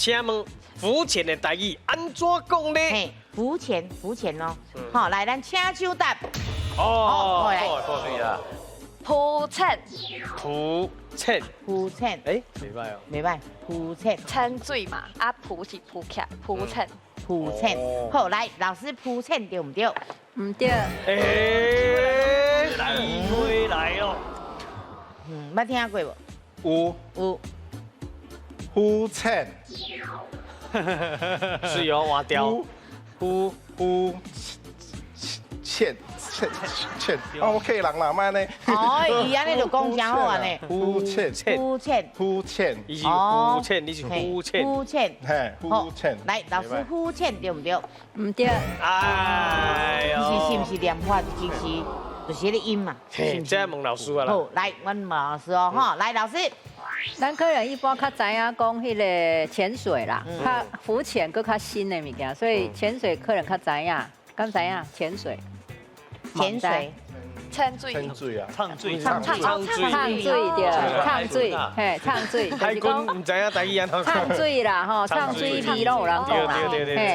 請問浮潛的台語按怎講呢？嘿，浮潛，浮潛咯。好，來，咱請搶答。哦，來。對啦。浮潛。浮潛。浮潛。哎，袂䆀哦。袂䆀，浮潛。潛水嘛，啊，浮是浮起，浮潛。浮潛。好，來，老師，浮潛對毋對？毋對。哎，機會來咯。嗯，捌聽過無？有。有。浮潛。是哦，換掉。浮浮潛潛潛，哦，我客人啦，莫按呢。哦，伊按呢就講誠好按呢。浮潛。浮潛。浮潛。伊是浮潛，你是浮潛。浮潛。嘿，浮潛。來，老師，浮潛對毋對？毋對。哎呦。是是毋是念法？其實就是彼个音嘛。嘿，這問老師啊啦。好，來，阮問老師哦，哈，來，老師。咱可能一般較知影講彼个潛水啦，較浮潛閣較新的物件，所以潛水可能較知影，敢知影潛水？潛水，潛水，潛水啊，唱水，唱水，唱水對，唱水，嘿，唱水，海軍毋知影台語按怎唱水啦，吼，唱水味攏有人講啦，嘿。